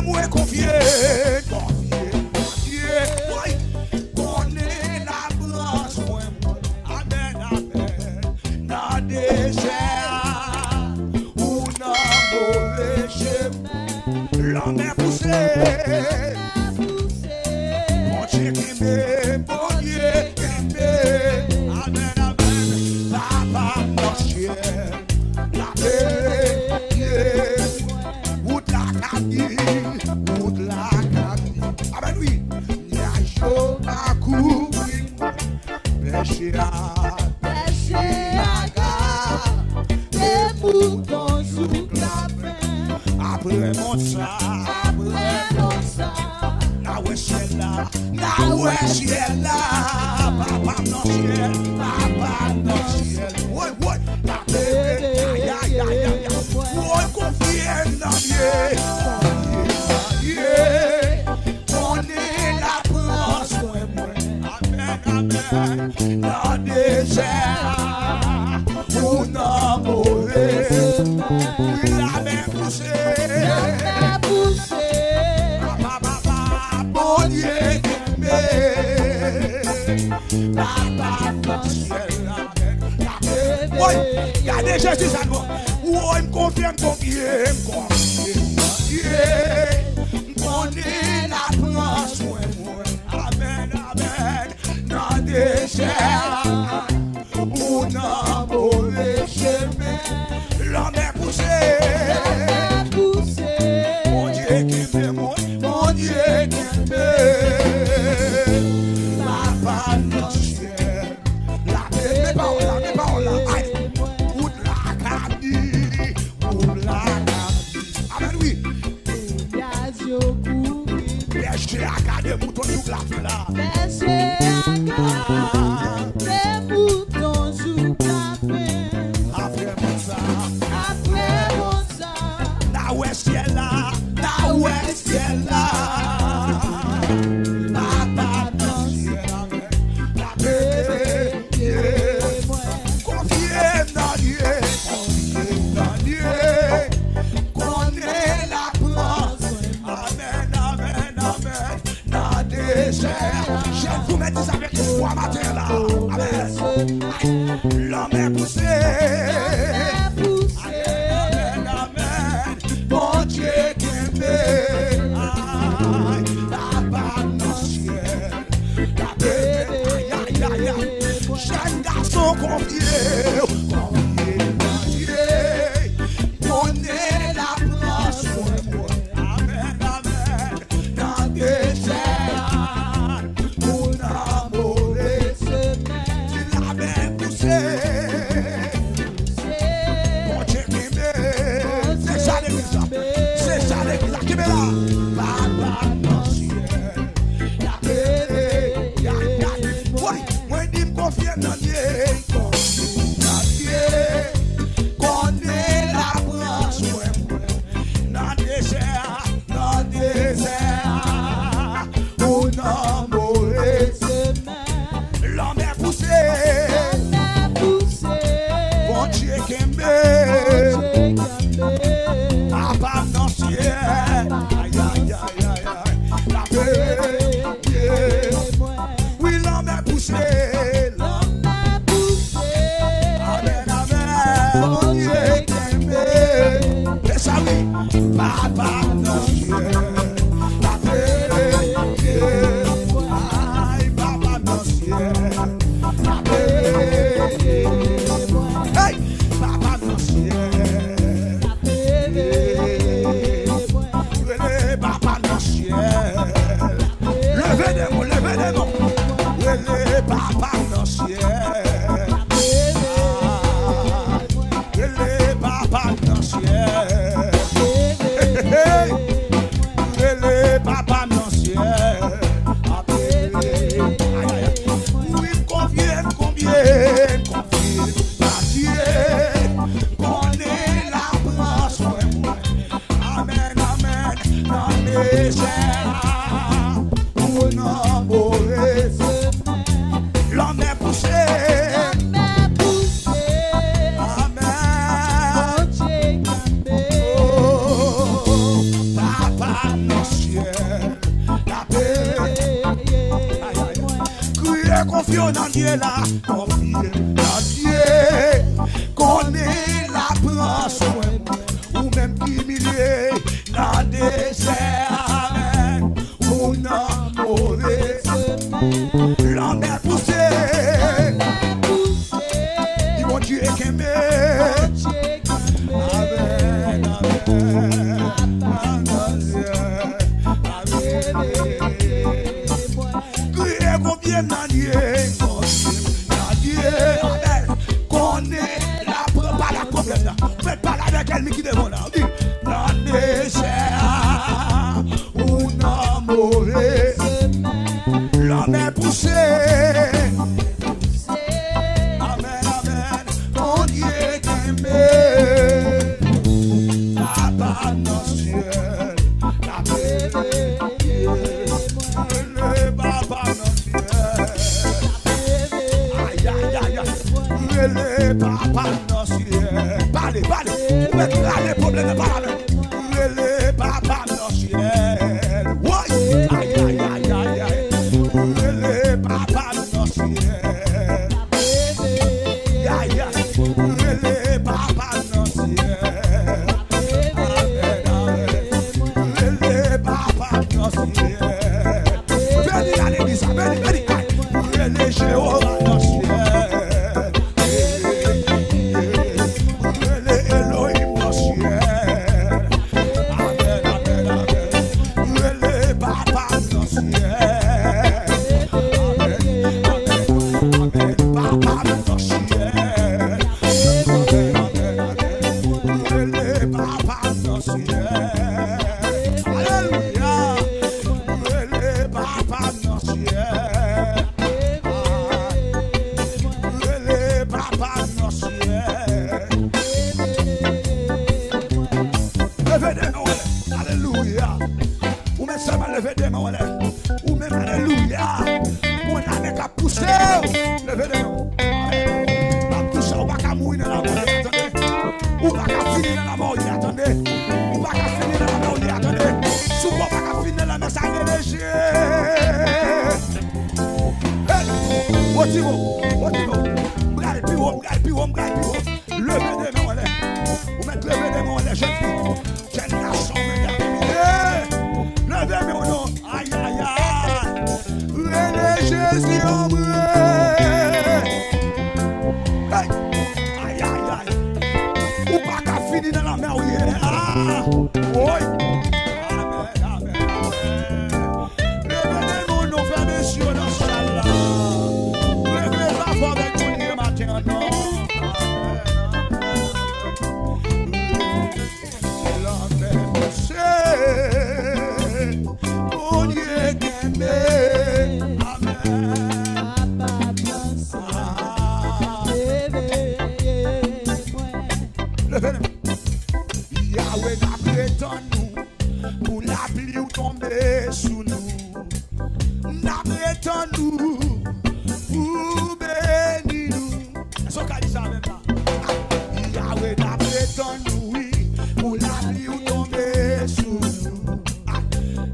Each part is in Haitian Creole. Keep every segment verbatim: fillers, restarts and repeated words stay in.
Mwen konfye, konfye, konfye. Woy, konnen labrans mwen, mwen. Amèn, amèn. Nan dezè a, ou nan move chemen. Lanmè pouse. Bondye kenbe, Bondye kenbe. Amèn, amèn. Papa m nan syèl, la beni. Wout la ka di, wout la ka di. Amèn, wi. Nyaj yo pa kouvri mwen. Pèche a, pèche a ka de mouton jouk lapen. Apre mòn sa, apre mòn sa, n a wè syèl la, n a wè syèl la. Papa m nan syèl, papa m nan syèl. Woy, woy, la beni, ayayayay. Woy, konfye m nan Bondye, konfye m nan Bondye. Konnen labrans mwen, mwen. Amèn, amèn. Nan dezè a, ou nan move. Wi, lanmè pouse. Lanmè pouse. Papa, papa, Bondye kenbe. Papa nan syèl, amèn. Woy, gade Jezi sa non. Woy, m konfye, m konfye, m konfye. Yeah. M konnen labrans mwen, mwen. Amèn, amèn. Nan dezè a, ou nan move chemen. Lanmè pouse. Lanmè pouse. Bondye kenbe mwen, Bondye kenbe. Papa nan syèl. La, men, men pawòl la, men pawòl la. Ay, wout la ka di, wout la ka di. Amèn, wi. Pèche a ka de mouton jouk lapen la. Pèche a ka de mouton jouk lapen. Apre mòn sa. Apre mòn sa. N a wè syèl la, n a wè syèl la. Papa nan syèl, amèn. Konfye m nan Bondye, konfye m nan Bondye. Konnen labrans. Amèn, amèn, amèn. Nan dezè. Jèn, pou mèt di sa avèk espwa maten la. Amèn. Lanmè pouse. Lanmè pouse. Amèn, amèn, amèn. Bondye kenbe. Ay, Papa nan syèl. Kenbe. Ay, ay, ay, ay. Jèn gason konfye w. Konfye w Bondye. Konnen labrans mwen, mwen. Amèn, amèn. Nan dezè a, ou nan move chemen. Di lanmè pouse. Bondye kenbe. Se sa legliz la. Se sa legliz la. Kenbe la. Papa nan syèl. Kenbe. Woy, mwen di m konfye m nan Bondye. Konfye m nan Bondye. Konnen labrans mwen, mwen. Nan dezè a, nan dezè a, ou nan move chemen. Lanmè pouse. Lanmè pouse. Bondye kenbe. Bondye kenbe. Papa m nan syèl. Ay, ay, ay, ay, ay. Kenbe mwen. Wi, lanmè pouse. Lanmè pouse. Amèn, amèn. Bondye kenbe. E sa wi. Papa nan syèl. Kenbe mwen. Ay, Papa nan syèl. Kenbe mwen. Hey! Papa nan syèl. Rele Papa nan syèl. Leve de men w, leve de men w. Rele Papa nan syèl. Rele Papa nan syèl. Hey, hey, hey. Rele Papa nan syèl. Ay, ay, ay. Wi, m konfye, m konfye, m konfye. Bondye konnen labrans mwen, mwen. Amèn, amèn. Nan dezè a, ou nan move chemen. Lanmè pouse. Lanmè pouse. Amèn. Bondye kenbe. Oh, Papa Nan syèl, la peye. Ay, ay, ay. Kriye, konfye w nan Dye la, konfye w nan Dye. Konnen l ap pran swen ou, ou menm ki milye nan dezè. Amèn. Ou nan move lanmè pouse. Di Bondye kenbe. Amèn, amèn. Amèn. Kriye, konfye nan Dye, konfye nan Dye. Amèn. Konnen l ap pale ak pwoblèm nan. Ou mèt pale avèk ènmi ki devan w la. Ou di, nan dezè a, ou nan move lanmè pouse. Amèn, amèn. Bondye kenbe. Papa nan syèl, la peye. Rele Papa nan syèl. Ay, ay, ay, ay. Rele Papa nan syèl. Pale, pale. Ou mèt rale pwoblèm nan, pale avè l. Rele Papa nan syèl. Woy! Ay, ay, ay, ay, ay. Rele Papa nan syèl. Ya, ya. Rele Papa nan syèl. Amèn, amèn. Rele Papa nan syèl. Beni la legliz la, beni, beni. Ay. Rele Jewova nan syèl. Rele Elohim nan syèl. Amèn, amèn, amèn. Rele Papa nan syèl. Amèn, amèn, amèn. Papa nan syèl. Amèn, amèn, amèn. Rele Papa nan syèl. Alelouya. Rele Papa nan syèl. Rele Papa nan syèl. Leve de men w anlè. Alelouya. Ou menm sèlman leve de men w anlè. Ou menm, alelouya. Ou nan men k ap pouse w. Leve de men w. Amèn. M ap di sa, ou pa ka mouri nan lanmò w ye a, tande. Ou pa ka fini nan lanmò w ye a, tande. Ou pa ka fini nan lanmò w ye a, tande. Si w pa ka fini nan lanmò sa, rele Jezi. Hey! Motive w, motive w. M pral pi wo, m pral pi wo, m pral pi wo. Leve de men w anlè. Ou mèt leve de men w anlè, jèn fi. Jèn gason, medam. Hey! Leve men w non. Ay, ay, ay. Rele Jezi anmwe. Hey! Ay, ay, ay. Ou pa ka fini nan lanmè w ye a. Woy! Amèn, amèn, amèn. Leve de men w non, frè, mesye, nan sal la. Leve, papa, avèk nou ye maten an non. Amèn, amèn. Lanmè pouse, Bondye kenbe. Amèn. Leve men. Yawe, n ap retann nou pou lapli w tonbe sou nou. N ap retann nou pou beni nou. Èske w ka di sa avè m la? Yawe, n ap retann nou, wi, pou lapli w tonbe sou nou.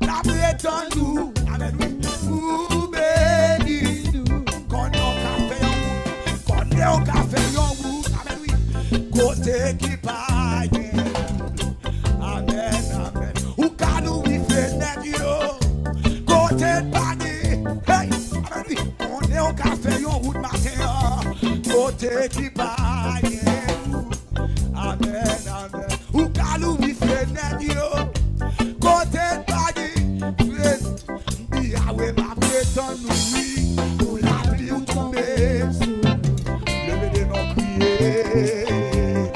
N ap retann nou, amèn, wi, pou beni nou. Konnen w ka fè yon wout, konnen w ka fè yon wout, amèn, wi, kote ki pa gen. Amèn, amèn. Ou ka louvri fenèt yo kote n pa gen. Hey! Amèn, wi. Konnen w ka fè yon wout maten an kote ki pa gen. Amèn, amèn. Ou ka louvri fenèt yo kote n pa gen. Fenèt. Yawe, m ap retann ou, wi, pou lapli w tonbe sou nou. Leve de men w, kriye.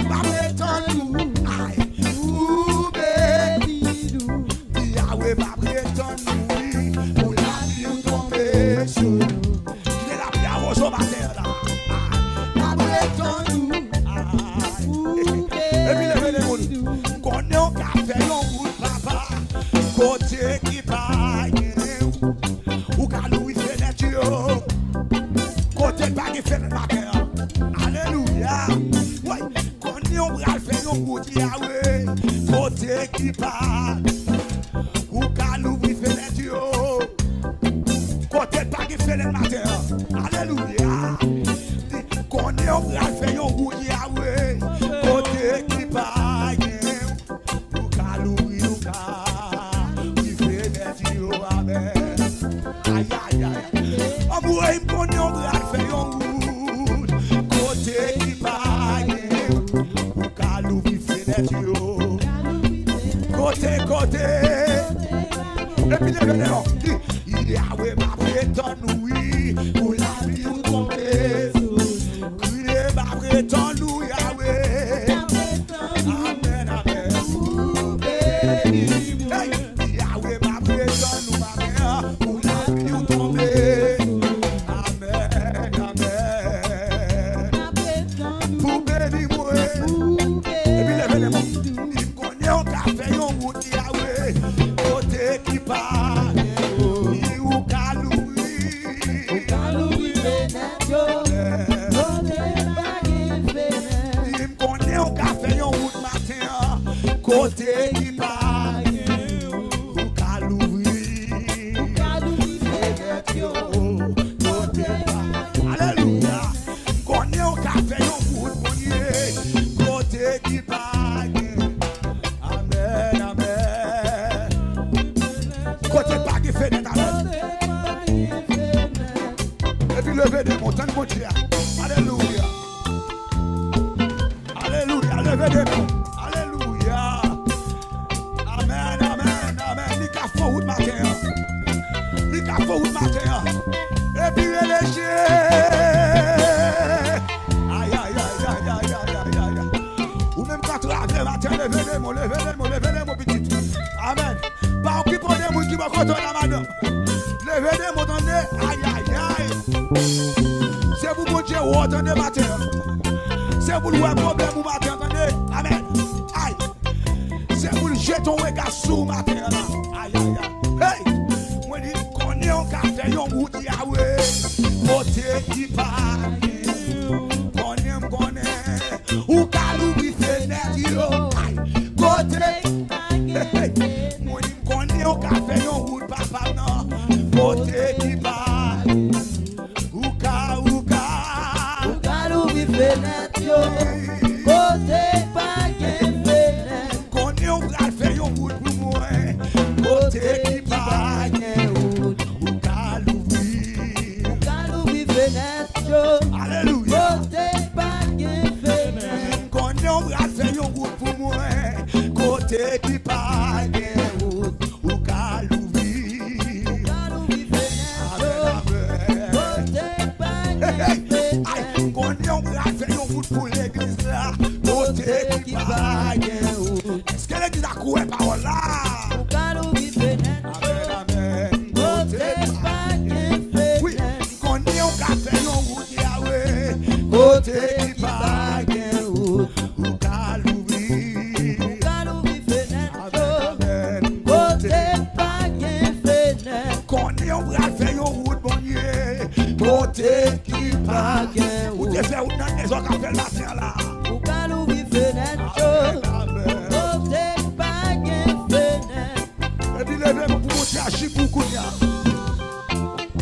M ap retann ou, ay, pou beni nou. Yawe, m ap retann ou, wi, pou lapli w tonbe sou nou. Kite lapli a wozo maten an la. Ay, m ap retann ou, ay. Epi leve de men w. M konnen w ka fè yon wout, papa, kote ki pa gen. Ou ka louvri fenèt yo kote pa gen fenèt maten an. Alelouya. Woy, konnen w pral fè yon wout, Yawe, kote ki pa. Epi leve de men w. Di, Yawe, m ap retann ou, wi, pou lapli ou tonbe sou nou. Kriye, m ap retann ou, Yawe. Amèn, amèn. Hey, Yawe, m ap retann ou maten an, pou lapli ou tonbe. Amèn, amèn. Pou beni mwen. Epi leve de men w. Li konnen w ka fè yon wout, Yawe, kote ki pa gen wout. Li ou ka louvri. Ou ka louvri fenèt yo. Kote pa gen fenèt. Li m konnen w ka fè yon wout maten an, kote ki pa gen wout. Ou ka louvri. Ou ka louvri fenèt yo. Kote pa. Alelouya. M konnen w ka fè yon wout, Bondye, kote ki pa gen. Amèn, amèn. Kote pa gen fenèt, amèn. Epi leve de men w, tann Bondye a. Alelouya. Alelouya, leve de men w. Alelouya. Amèn, amèn, amèn. Li ka fè wout maten an. Li ka fè wout maten an. Epi rele Je. Ay, ay, ay. Ou menm k ap travay maten an, leve de men w, leve de men w, leve de men w, pitit. Amèn. Pa okipe w de moun ki bò kote w la, madanm. Leve de men w, tande. Ay, ay, ay. Se pou Bondye wè w, tande, maten an. Se pou l wè pwoblèm ou maten an, tande. Amèn. Ay. Se pou l jete yon rega sou w maten an la. Ay, ay, ay. Hey! Mwen di, m konnen w ka fè yon wout, Yawe. Kote ki pa gen. Konnen m konnen. Ou ka louvri fenèt yo. Ay! Kote. Hey, hey. Mwen di, m konnen w ka fè yon wout, papa m nan. Kote ki pa gen. Ou ka, ou ka. Ou ka louvri fenèt yo. Kote pa gen fenèt. Konnen w pral fè yon wout pou mwen. Kote ki pa gen wout. Ou ka louvri. Ou ka louvri fenèt yo. Alelouya. Kote pa gen fenèt. Konnen w pral fè yon wout pou mwen. Kote ki pa gen wout. Ou ka louvri. Ou ka louvri fenèt yo. Amèn, amèn. Kote pa gen fenèt. Hey, hey. Ay, konnen w pral fè yon wout pou legliz la. Kote ki pa gen wout. Èske legliz la kwè pawòl la? Ou ka louvri fenèt yo. Amèn, amèn. Kote pa gen fenèt. Wi, konnen w ka fè yon wout, Yawe. Kote ki pa gen wout. Ou ka louvri. Ou ka louvri fenèt yo. Amèn, amèn. Kote pa gen fenèt. Konnen w pral fè yon wout, Bondye. Kote ki pa gen wout. Ou te fè wout nan mezon k ap fè l maten an la. Ou ka louvri fenèt yo. Amèn, amèn. Kote pa gen fenèt. Epi leve men w pou Bondye aji pou ou kounye a.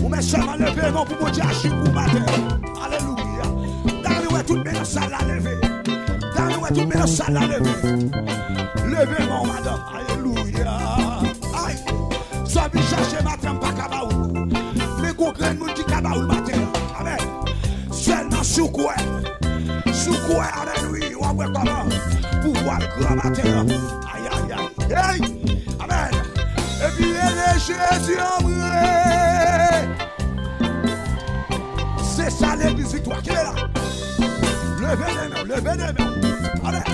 Ou mèt sèlman leve men w pou Bondye aji pou ou maten an. Alelouya. Dayè wè tout men nan sal la leve. Dayè wè tout men nan sal la leve. Leve men w, madanm. Alelouya. Ay. Sa w vin chache maten an, m pa ka ba ou l. Men gon grenn moun ki ka ba ou l maten an. Amèn. Sèlman si w kwè. Si w kwè, amèn, wi, w ap wè kòman pouvwa l gran maten an. Ay, ay, ay. Hey! Amèn. Epi rele Jezi anmwe. Se sa legliz Viktwa. Kenbe la. Leve de men w, leve de men w. Amèn.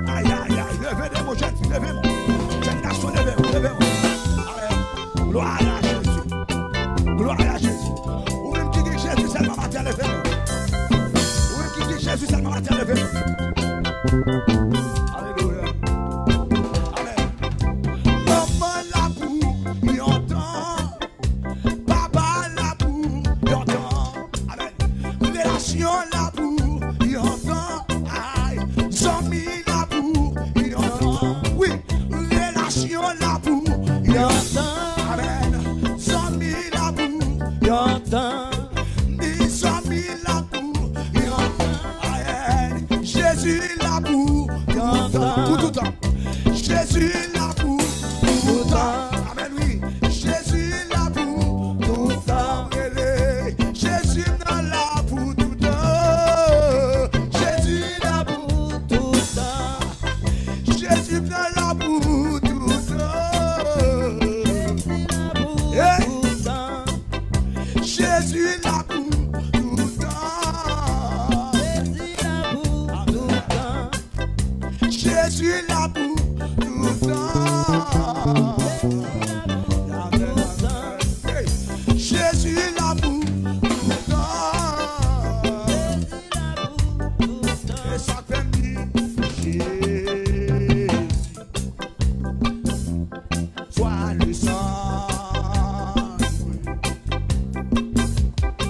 Ay, ay, ay. Leve de men w, jèn fi, leve men w. Jèn gason, leve men w, leve men w. Amèn. Glwa a Jezi. Glwa a Jezi. Ou menm ki gen Jezi sèlman maten, leve men w. Ou menm ki gen Jezi sèlman maten, leve men w. Alelouya. Amèn. Manman la pou yon tan. Papa la pou yon tan. Amèn. Relasyon la pou yon tan. Ay, zanmi la pou yon tan. Wi, relasyon la pou yon tan. Amèn. Zanmi la pou yon tan. Ni zanmi la pou yon tan. Amèn. Jezi la pou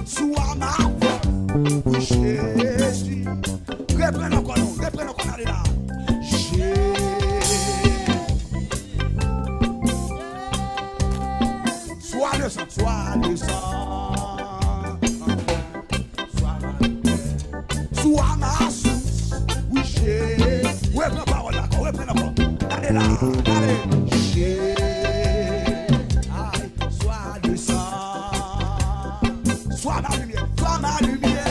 Sou a ma fòs, wi, Jezi. Reprann ankò non, reprann ankò, ale la. Jezi. Swa le san, swa le san. Swa ma limyè, swa ma sous. Wi, Jezi. Reprann pawòl la ankò, reprann ankò. Gade la, gade. Jezi. Ay, swa le san. Swa ma limyè, swa ma limyè,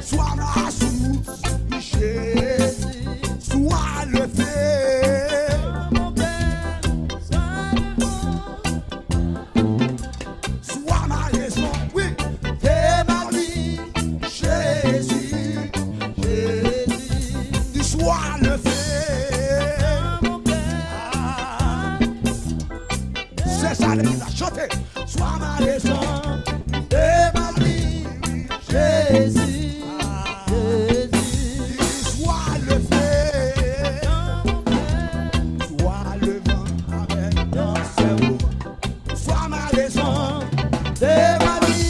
swa ma sous. Wi, Jezi. Swa le fe. Swa ma rezon, wi, de ma vi, Jezi, Jezi, swa le fe. Ah. Se sa legliz la chante. Swa ma rezon, de ma vi, Jezi, Jezi, swa le fe. Swa le van avèk nan sèvo. Swa ma rezon de ma vi,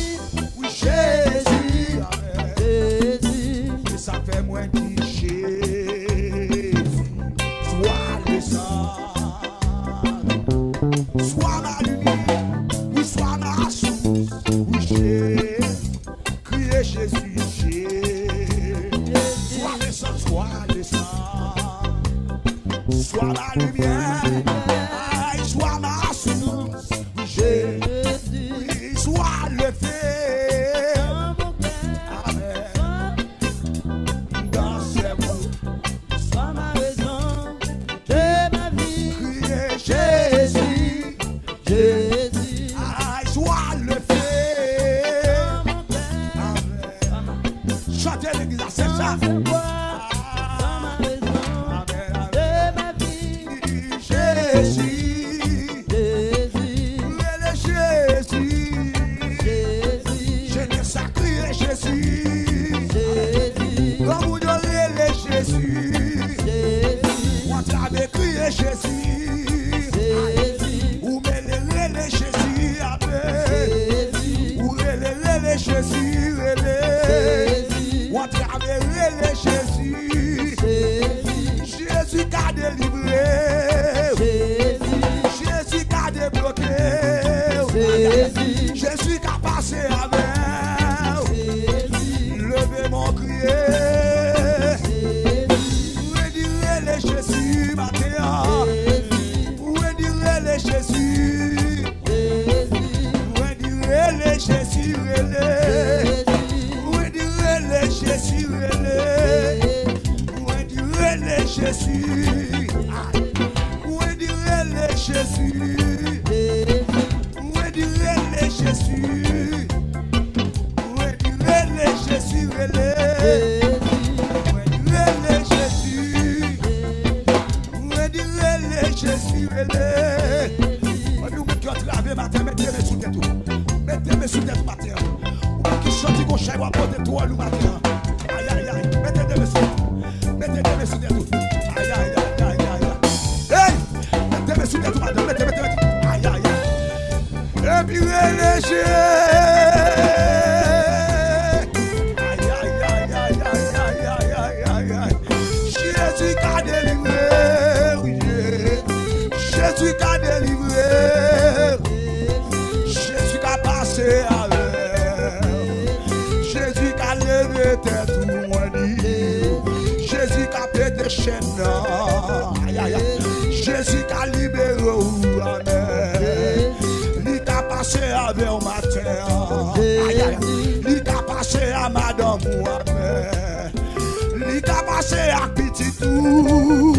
wi, Jezi, Jezi. Se sa k fè mwen di Jezi, swa le san, swa ma limyè, wi, swa ma sous, wi, Jezi. Kriye Jezi, Jezi. Swa le san, swa le san. Swa ma limyè, ay, swa ma sous, Jezi. Swa le fe. Amèn. Dans ses mots. Swa ma rezon de ma vi. Kriye Jezi, Jezi. Ay, swa le fe. Amèn. Chante legliz la, se sa. Amèn, amèn. Jezi. Jezi. Rele Jezi. Jezi. Jenès la kriye Jezi. Jezi. Granmoun yo rele Jezi. Jezi. Ou antrave kriye Jezi. Jezi. Ou mele rele Jezi, amèn. Jezi. Ou rele, rele Jezi, rele. Jezi. Ou antrave rele Jezi. Jezi. Jezi ka delivre w. Jezi. Jezi ka debloke w. Jezi. Jezi ka pase avè w. Jezi. Leve men w kriye. Jezi. Redi rele Jezi maten an. Jezi. Redi rele Jezi. Jezi. Redi rele Jezi, rele. Jezi. Redi rele Jezi, rele. Jezi. Redi rele Jezi. Redi rele Jezi. Jezi. Redi rele Jezi. Redi rele Jezi, rele. Jezi. Redi rele Jezi. Redi rele Jezi, rele. Epi ou menm ki antrave maten, mete men sou tèt ou. Mete men sou tèt ou maten an. Ou menm ki santi gon chay w ap pote twò lou maten an. Ayayay, mete de men sou tèt ou. Mete de men sou tèt ou. Ayayay. Hey! Mete men sou tèt ou, madanm. Mete, mete, mete. Ayayay. Epi rele Jezi. Ay, ay, ay. Jezi ka delivre w, wi, Jezi. Jezi ka delivre w. Jezi ka pase avè w. Jezi ka leve tèt ou, mwen di w. Jezi ka pete chèn nan. Ay, ay, ay. Jezi ka libere w, amèn. Li ka pase avè w maten an. Ay, ay, ay. Li ka pase a madanm ou, amèn. Li ka pase ak pitit ou.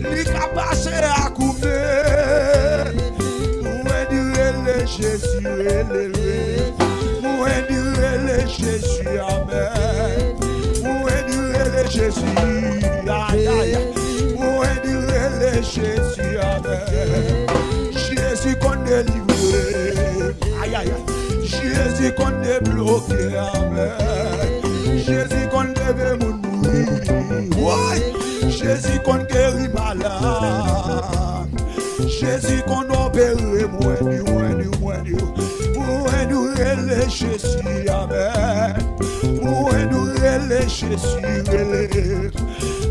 Li ka pase ak ou menm. Mwen di rele Jezi, rele, rele. Mwen di rele Jezi, amèn. Mwen di rele Jezi, ay, ay, ay. Mwen di rele Jezi, amèn. Jezi konn delivre. Ay, ay, ay. Jezi konn debloke, amèn. Jezi konn leve moun mouri. Woy! Jezi konn geri malad. Jezi konn opere Pou mwen nou rele Jezi, amèn. Pou mwen nou rele Jezi, rele.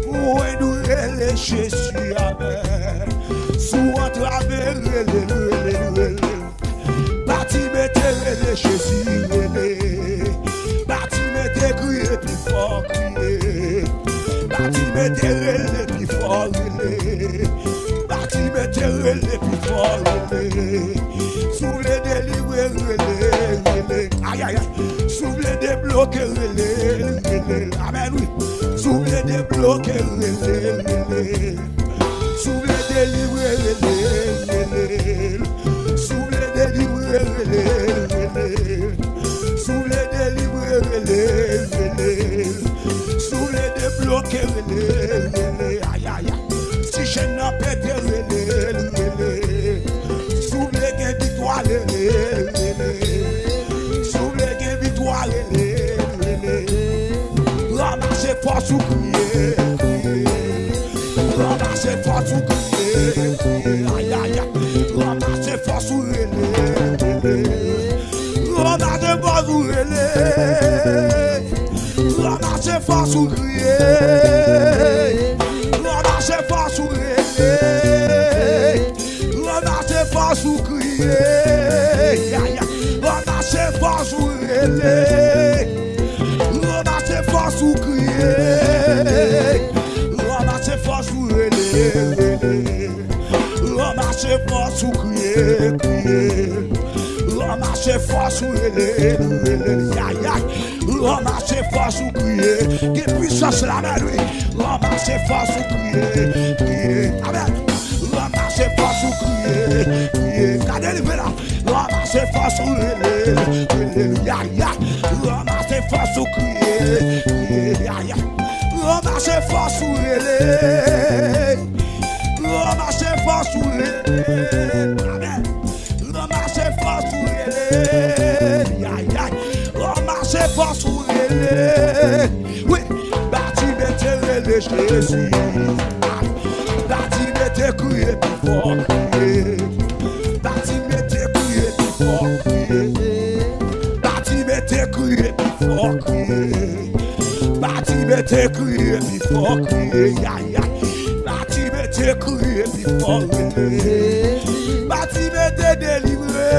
Pou mwen nou rele Jezi, amèn. Si w antrave, rele, rele, rele. Batime te rele Jezi, rele. Batime te kriye pi fò, kriye. Batime te rele pi fò, rele. Batime te rele pi fò, rele. Si w vle delivre, rele, rele. Ayayay. Si w vle debloke, rele, rele. Amèn, wi. Si w vle debloke, rele, rele. Si w vle delivre, rele, rele. Si w vle delivre, rele, rele. Si w vle delivre, rele, rele. Si w vle debloke, rele, rele. Ayayay. Si chèn nan pete, rele, rele. Si w vle gen viktwa, rele, rele. Si w vle gen viktwa, rele, rele. Ranmase fòs ou, kriye, kriye. Ranmase fòs ou, kriye, kriye. Ayayay. Ranmase fòs ou, rele, rele. Ranmase fòs ou, rele. Ranmase fòs ou, kriye. Ranmase fòs ou, rele. Ranmase fòs ou, kriye. Ya, ya. Ranmase fòs ou, rele. Ranmase fòs ou, kriye. Ranmase fòs ou, rele, rele. Ranmase fòs ou, kriye, kriye. Ranmase fòs ou, rele, rele. Ya, ya. Ranmase fòs ou, kriye. Gen pwisans la, men wi. Ranmase fòs ou, kriye, kriye. Amèn. Ranmase fòs ou, kriye, kriye. Ka delivre la. Ranmase fòs ou, rele, rele. Ya, ya. Ranmase fòs ou, kriye, kriye. Ya, ya. Ranmase fòs ou, rele. Ranmase fòs ou, rele. Amèn. Ranmase fòs ou, rele. Ayayay. Ranmase fòs ou, rele. Wi. Batime te rele Jezi. Batime te kriye pi fò, kriye. Batime te kriye pi fò, kriye. Batime te kriye pi fò, kriye. Batime te kriye pi fò, kriye. Ya, ya. Batime te kriye pi fò, rele. Batime te delivre.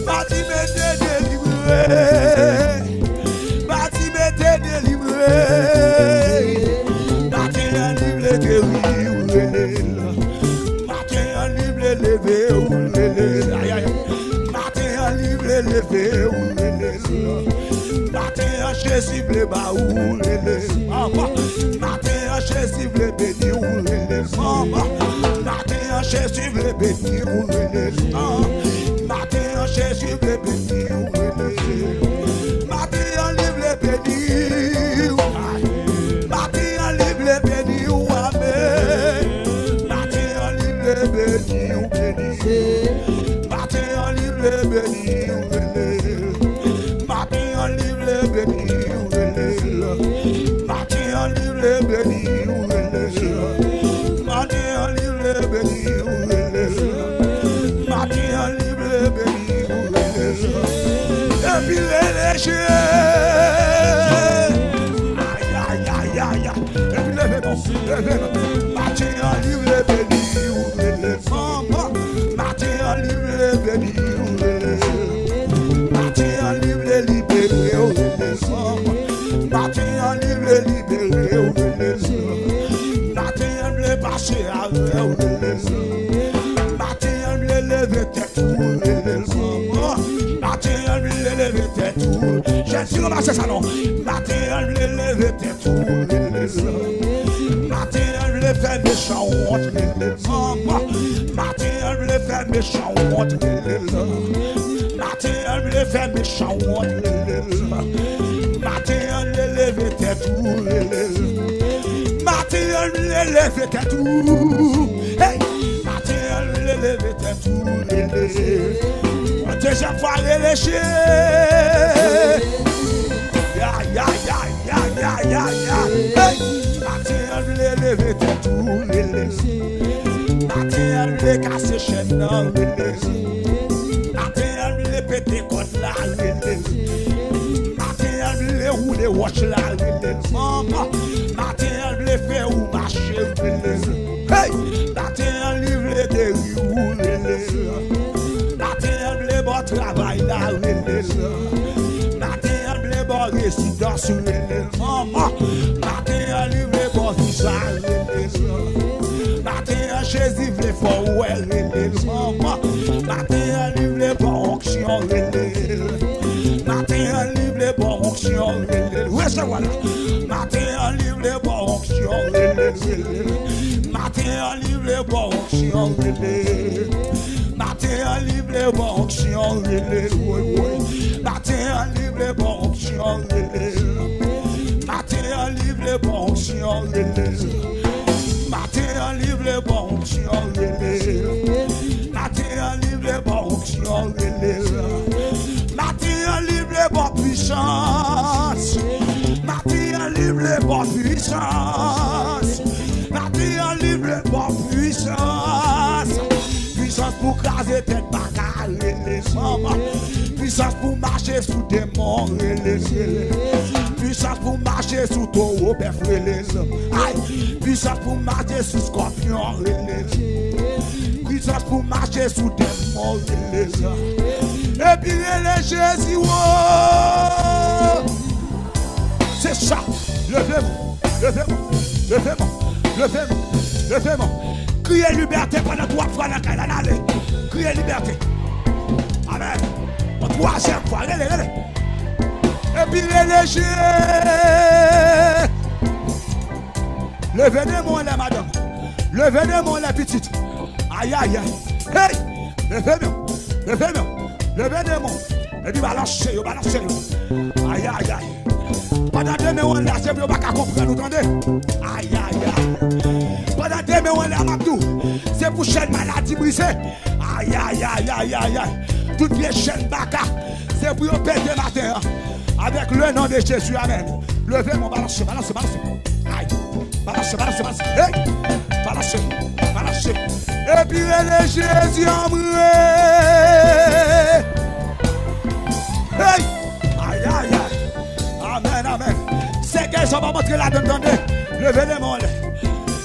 Batime te delivre. Batime te delivre. Maten an li vle geri w, rele l. Maten an li vle leve w, rele l. Ayayay. Maten an li vle leve w, rele l. Maten an Jezi vle ba ou, rele l. Papa. Maten an Jezi vle beni w, rele l. Mama. Maten an Jezi vle beni w, rele l. Ah. Maten an Jezi vle beni w, rele l. Maten an li vle beni w. Ay. Maten an li vle beni w, amèn. Maten an li vle beni w, beni w. Maten an li vle beni w, beni w. Maten an li vle beni w, beni w. Maten an li vle beni w, beni w. Maten an li vle beni w, beni w. Maten an li vle beni w, beni w. Epi rele Jezi. Ay, ay, ay, ay, ay. Epi leve non, leve non. Maten an li vle beni w, rele l. Mama. Maten an li vle beni w, rele l. Maten an li vle libere w, rele l. Mama. Maten an li vle libere w, rele l. Maten an vle pase avè w, rele l. Maten an vle leve tèt ou, rele l. Mama. Maten an vle leve tèt ou. Jezi, ranmase sa non. Maten an vle leve tèt ou, rele l. Maten an vle fè mechan wont, rele l. Mama. Maten an vle fè mechan wont, rele l. Maten an vle fè mechan wont, rele l. Maten an vle leve tèt ou, rele l. Maten an vle leve tèt ou. Hey! Maten an vle leve tèt ou, rele l. Yon dezyèm fwa, rele Jezi. Ya, ya, ya, ya, ya, ya, ya. Hey! Maten an vle leve tèt ou, rele l. Maten an vle kase chèn nan rele l. Maten an l vle pete kòd la, rele l. Maten an l vle woule wòch la, rele l. Manman, maten an l vle fè ou mache, rele l. Hey! Maten an li vle geri ou, rele l. Maten an l vle ba w travay la, rele l. Maten an l vle ba w rezidans, rele l. Manman, maten an li vle ba w viza, rele l. Maten an Jezi vle fè w wè, rele l. Manman, maten an li vle ba w onksyon, rele l. Maten an li vle ba w onksyon, rele l. Resevwa l. Maten an li vle ba w onksyon, rele l, rele l. Maten an li vle ba w onksyon, rele l. Maten an li vle ba w onksyon, rele l, woy, woy. Maten an li vle ba w onksyon, rele l. Maten an li vle ba w onksyon, rele l. Maten an li vle ba w onksyon, rele l. Maten an li vle ba w onksyon, rele l. Maten an li vle ba w pwisans. Maten an li vle ba w pwisans. Maten an li vle ba w pwisans. Pwisans pou kraze tèt baka, rele l, manman. Pwisans pou mache sou demon, rele l, rele l. Pwisans pou mache sou towo bèf, rele l. Ay, pwisans pou mache sou skòpyon, rele l. Pwisans pou mache sou demon, rele l. Epi rele Jezi, wo! Se sa. Leve men w, leve men w, leve men w, leve men w, leve men w. Kriye libète pandan twa fwa nan kay la, n ale. Kriye libète. Amèn. Yon twazyèm fwa, rele, rele. Epi rele Je. Leve demon anlè, madanm. Leve demon anlè, pitit. Ayayay. Hey! Leve men w. Leve men w. Leve demon. Epi balanse yo, balanse yo. Ayayay. Pandan de men w anlè, se pou yo pa ka konprann ou, tande. Ayayay. Pandan de men w anlè, m ap di w, se pou chèn maladi brize. Ayayayayayay. Tout vye chèn baka, se pou yo pete maten an. Avèk le non de Jezi, amèn. Leve men w, balanse, balanse, balanse. Ay, balanse, balanse, balanse. Hey! Balanse, balanse. Epi rele Jezi anmwe. Hey! Ayayay. Amèn, amèn. Sèkèy sa pa antre ladann, tande. Leve de men w anlè.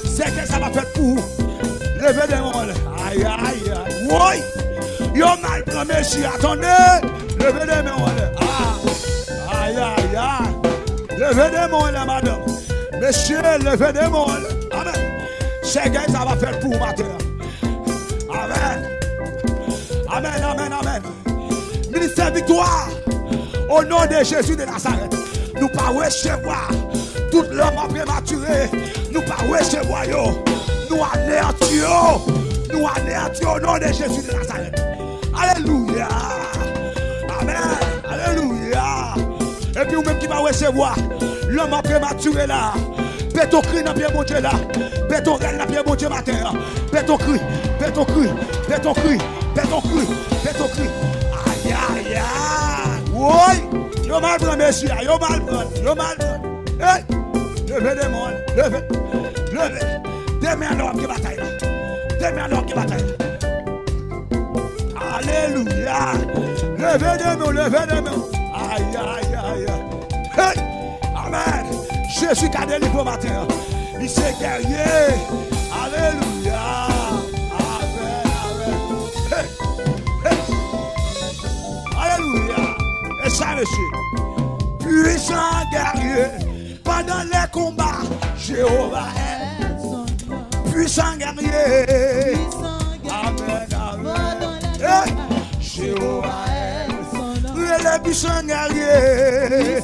Sèkèy sa pa fèt pou ou. Leve de men w anlè. Ayayay. Woy! Yo mal pran mesye a, tande. Leve de men w anlè. Ah. Ayayay. Leve de men w anlè, madanm. Mesye, leve de men w anlè. Amèn. Sèkèy sa va fèt pou ou maten an. Amèn. Amèn, amèn, amèn. Ministè viktwa. O non de Jezi de Nazarèt. Nou pa resevwa tout lanmò prematire. Nou pa resevwa yo. Nou aneyati yo. Nou aneyati yo o non de Jezi de Nazarèt. Alelouya. Amèn. Alelouya. Epi ou menm ki pa resevwa lanmò prematire la, pete yon kri nan pye Bondye la. Pete yon rèl nan pye Bondye maten an. Pete yon kri, pete yon kri, pete yon kri, pete yon kri, pete yon kri. Ayayay. Woy! Yo mal pran mesye a, yo mal pran, yo mal pran. Hey! Leve demon, leve, leve. Demen an w ap gen batay la. Demen an w ap gen batay la. Alelouya. Leve de men w, leve de men w. Ayayay. Hey! Amèn. Jezi ka delivre w maten an. Li se gèrye. Alelouya. Amèn, amèn. Hey! Hey! Alelouya. E sa, mesye. Pwisan gèrye. Pandan lè konba, Jewova è pwisan gèrye. Amèn, amèn. Eh, Jewova è. Rele pwisan gèrye.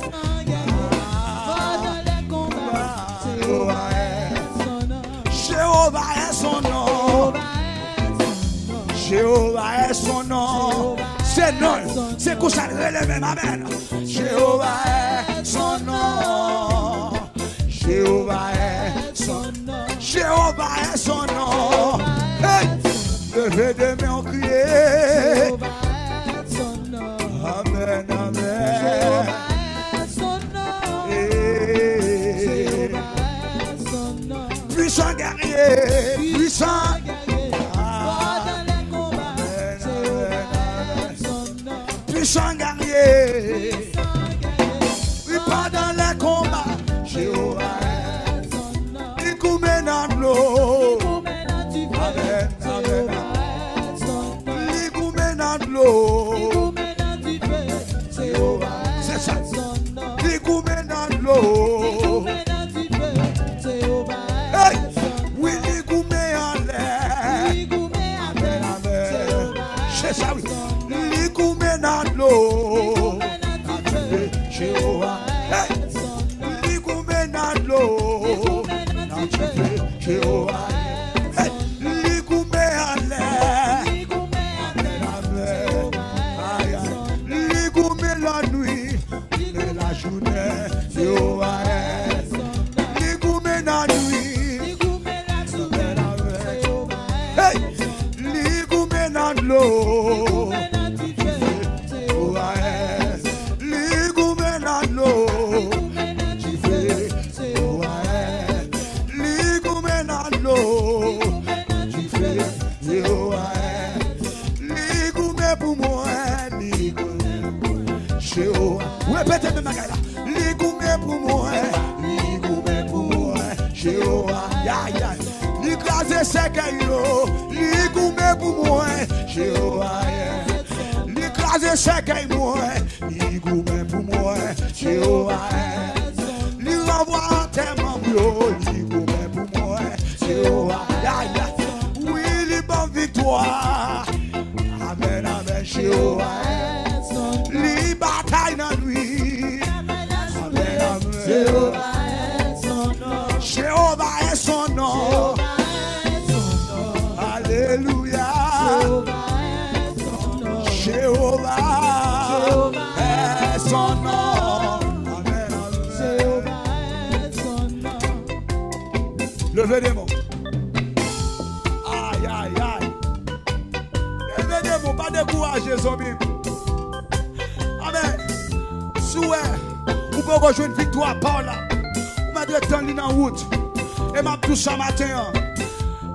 Jewova è. Jewova è son non. Jewova è son non. Se non l. Se konsa l rele menm. Amèn. Jewova è son non. Jewova è son non. Jewova è son non. Hey! Leve de men w kriye. Amèn, amèn. Hey! Pwisan gèrye, pwisan. Li san gagné. Wi, pandan lè konba, Jewova. Li goumen nan dlo. Amèn, amèn. Li goumen nan dlo. Se sa. Li goumen nan dlo. Hey! Wi, li goumen anlè. Amèn, amèn. Se sa, wi. Li goumen nan dlo. Nan dife, Jewova. Hey! Li goumen nan dlo. Nan dife, Jewova. Hey! Li goumen anlè. Amèn, amèn. Ay, ay. Li goumen lannwit. Li goumen lajounen, Jewova. Li goumen lannwit. Hey! Li goumen nan dlo. Jewova. Li goumen nan dlo. Dife, Jewova. Li goumen nan dlo. Dife, Jewova. Li goumen pou mwen, li goumen pou mwen. Jewova. Repete menm bagay la. Li goumen pou mwen, li goumen pou mwen. Jewova, ya, ya. Li kraze sèkèy yo, li goumen pou mwen. Jewova, yeah. Li kraze sèkèy mwen, li goumen pou mwen. Jewova, yeah. Li ranvwa antèman yo, li goumen pou mwen. Jewova, ya, ya. Wi, li ban m viktwa. Amèn, amèn, Jewova. Li batay nan nwit. Amèn, amèn. Jewova est son nom. Alelouya. Jewova est son nom. Amèn, amèn. Leve de men w. Ay, ay, ay. Leve de men w, pa dekouraje, zanmi m. Amèn. Si w wè ou poko jwenn viktwa pa w la, ou mèt ret tann li nan wout. E m ap di w sa maten an.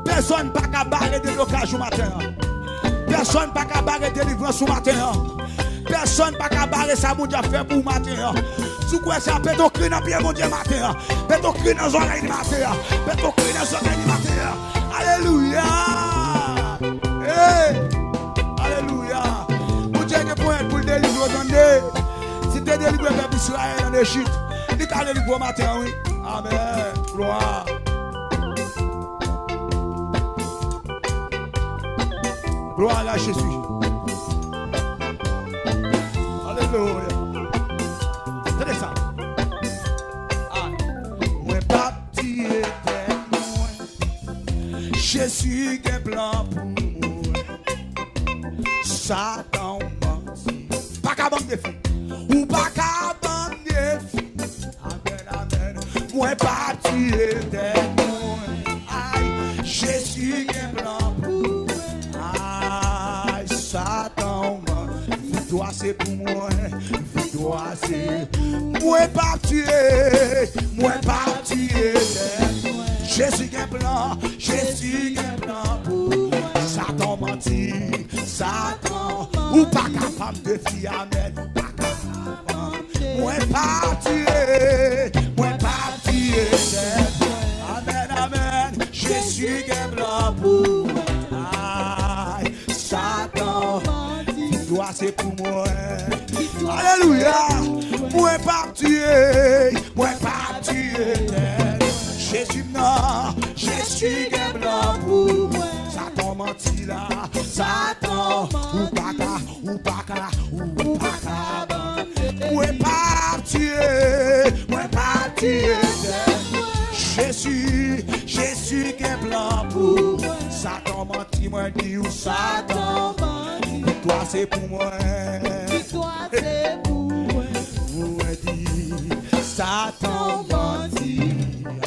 Pèsonn pa ka bare deblokaj ou maten an. Pèsonn pa ka bare delivrans ou maten an. Pèsonn pa ka bare sa Bondye ap fè pou ou maten an. Si w kwè sa, pete yon kri nan pye Bondye maten an. Pete yon kri nan zòrèy li maten an. Pete yon kri nan zòrèy li maten an. Alelouya! Hey! Alelouya! Bondye gen ponyèt pou l delivre w, tande. Si te delivre pèp Izrayèl nan Ejip, li ka delivre w maten an, wi. Amèn. Glwa. Gloire à Jésus. Alelouya. Tande sa. Ay. Mwen p ap tiye tèt mwen. Jezi gen plan pou mwen. Satan w manti. Pa ka ban m defi. Ou pa ka ban m defi. Amèn, amèn. Mwen p ap tiye tèt mwen. Ay, Jezi gen plan pou mwen. Ay, Satan w manti. Viktwa se pou mwen. Viktwa se. Mwen p ap tiye. Mwen p ap tiye tèt mwen. Jezi gen plan. Jezi gen plan pou mwen. Satan w manti. Satan, ou pa ka ban m defi, amèn. Ou pa ka ban m defi. Mwen p ap tiye, mwen p ap tiye tèt mwen. Amèn, amèn. Jezi gen plan pou mwen. Ay, Satan, viktwa se pou mwen. Alelouya. Mwen p ap tiye, mwen p ap tiye tèt. Jezi m nan, Jezi gen plan pou mwen. Satan manti la, Satan, ou pa ka, ou pa ka, ou pa ka. Mwen p ap tiye, mwen p ap tiye tèt. Jezi, Jezi gen plan pou mwen. Satan manti, mwen di w Satan. Viktwa se pou mwen. Viktwa se pou mwen. Mwen di Satan manti.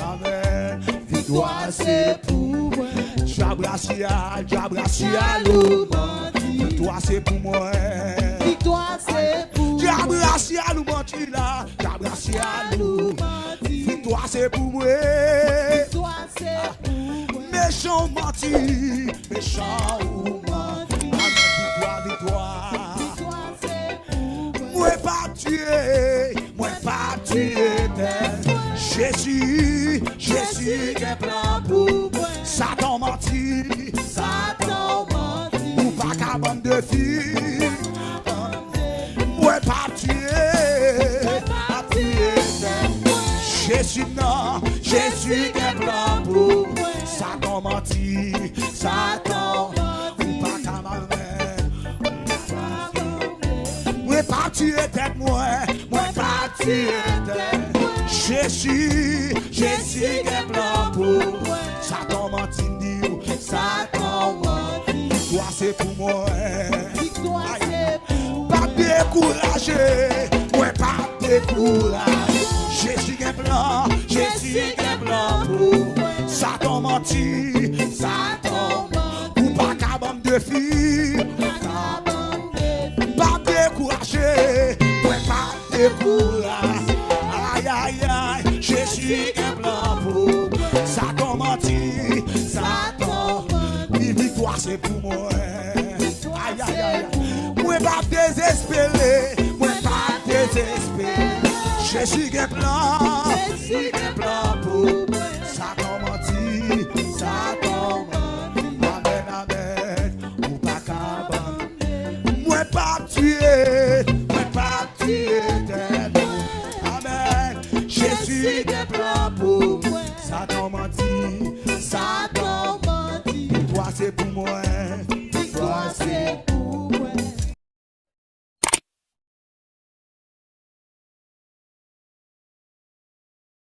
Amèn. Viktwa se pou mwen. Dyabrasyal, dyabrasyal ou manti. Viktwa se pou mwen. Viktwa se pou mwen. Dyabrasyal ou manti la. Dyabrasyal ou manti. Viktwa se pou mwen. Viktwa se pou mwen. Mechan ou manti. Mechan ou manti. Amèn. Viktwa, viktwa. Viktwa se Plan pou mwen. Satan manti. Satan manti. Ou pa ka ban m defi. Mwen p ap tiye. Mwen p ap tiye tèt mwen. Jezi nan, Jezi gen plan pou mwen. Satan manti. Satan manti. Ou pa ka ban m. Mwen p ap tiye tèt mwen. Mwen p ap tiye tèt mwen. Jezi, Jezi gen plan pou mwen. Satan manti m di w. Satan manti. Viktwa se pou mwen. Viktwa se pou mwen. P ap dekouraje. Mwen p ap dekouraje. Jezi gen plan. Jezi gen plan pou mwen. Satan manti. Satan manti. Ou pa ka ban m defi. Ou pa ka ban m defi. P ap dekouraje. Mwen p ap dekouraje. Ay, ay, ay, Jezi gen plan pou mwen. Satan manti. Satan manti. Viktwa se pou mwen. Ay, ay, ay, ay. Mwen p ap dezespere. Mwen p ap dezespere. Jezi gen plan. Jezi gen plan pou mwen. Satan manti. Satan